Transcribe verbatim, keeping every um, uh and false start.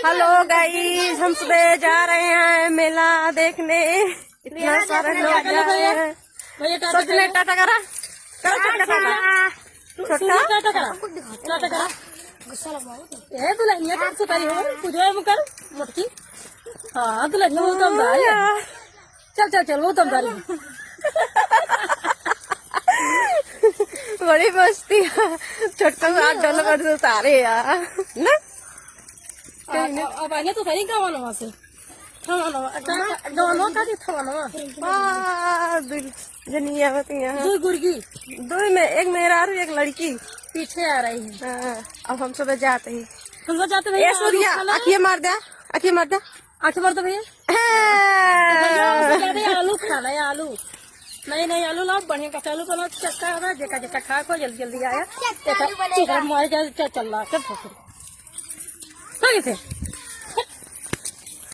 हेलो गाइस, हम सुबह जा रहे हैं मेला देखने। इतना सारा लोग जा रहे हैं। भैया, टाटा सच में करो। टाटा करा, करा टाटा, टाटा। छोटा। टाटा करा, टाटा करा। ए दुल्हनिया, कम से करी हो, पूजा में कर, मोटकी। हाँ, दुल्हनिया, वो तो हम भाई। चल, चल, चल, वो तो हम भाई। बड़ी मस्ती है। छोटका को हाथ डालो, कर दो सारे यार। ना? अब, अब आने तो सही गवानो से। गवानो, गवानो का जी, गवानो। आ, दुल-, जनिया बतिया। दो गुर्गी। दो में, एक मेहरारू, एक लड़की। पीछे आ रही है। हाँ, अब हम सब जाते ही। हम सब जाते भैया, ए सूर्या, आलू खाना। आँखिए मार दे, आँखिए मार दे। आँखिए मार दे भैया। हाँ। भैया, उसे कह दे आलू खाना है, आलू। नहीं, नहीं, आलू लाओ, बढ़िया कच्चा आलू बनाओ, चक्का है, जेका, जेका खा को, जल्दी, जल्दी आया। चक्का आलू बनेगा। चल, मार जा, चल, चल, ला, चल, चल। चल, इसे।